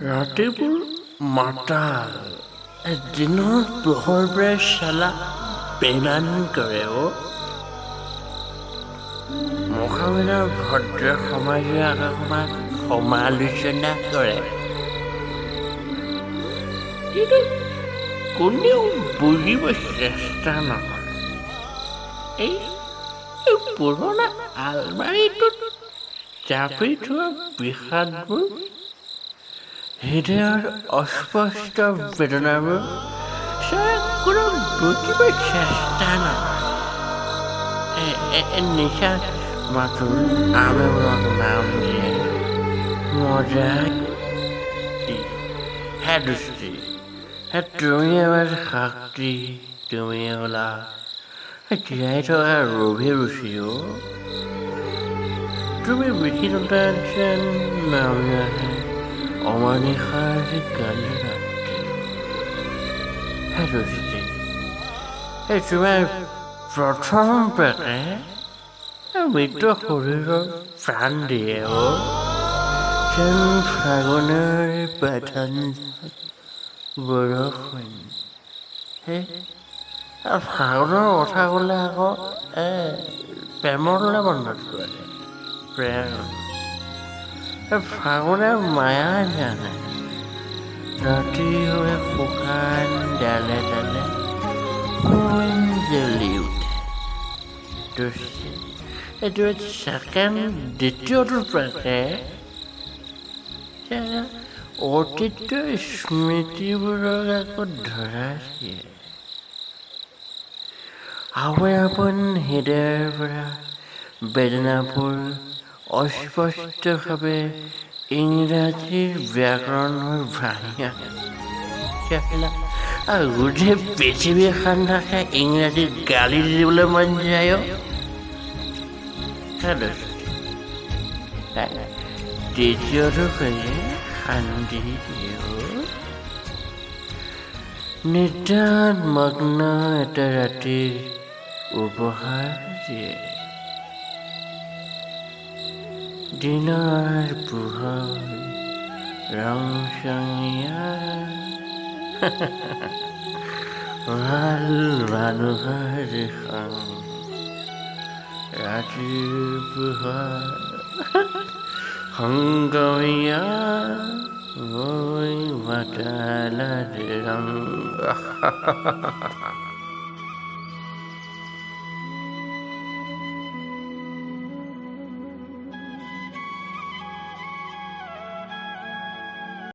ৰাতিবোৰ মাতাল, দিনৰ পোহৰবোৰে চালা বেইমান কৰে অ'। মুখামীনা ভদ্ৰ সমাজে আমাক সমালোচনা কৰে, কিন্তু কোনেও বুজিব চেষ্টা নকৰে। এই পুৰণা আলমাৰিটোত জাপি থোৱা বিষাদবোৰ, হৃদয়ৰ অস্পষ্ট বেদনাবোৰ কোনো বুজিব চেষ্টা নকৰে। নিশা মাথোঁ আমেবোৰক নাম দিয়ে মজা। হে দোস্তি, হে তুমি আমাৰ শক্তি, তুমি হলা জীয়াই থকাৰ অভিৰুচি অ'। তুমি বিশীততা যেন নামি আহে অমানিশাৰ কালি ৰাত্ৰি। হে দোস্তি, এই তোমাৰ প্ৰথম পেকে মৃত শৰীৰৰ প্ৰাণ দিয়ে অ', যেন ফাগুনৰ প্ৰথম বৰষুণ। হে ফাগুনৰ কথা ক'লে আকৌ প্ৰেমলৈ মনত পৰে, প্ৰেম। ফাগুনে মায়া জানে, ৰাতি হৈ শুকান ডালে ডালে সোণ জ্বলি উঠে। এইটো ছেকেণ্ড দ্বিতীয়টো পেকে অতীতৰ স্মৃতিবোৰক আকৌ ধৰাই দিয়ে। আপোন আপোন হৃদয়ৰ পৰা বেদনাবোৰ অস্পষ্টভাৱে ইংৰাজীৰ ব্যাকৰণ হৈ ভাঁহি আহে। আৰু গোটেই পৃথিৱীখনকে ইংৰাজীত গালি দিবলৈ মন যায়। দ্বিতীয়টো কৰিলে শান্তি দিয়ে, নিদ্ৰাত মগ্ন এটা ৰাতিৰ উপহাৰ দিয়ে। দিনৰ পোহৰ ৰংচঙীয়া ভাল মানুহৰ সং, ৰাতিৰ পোহৰ সংগমীয়া মই মাতালৰ ৰং।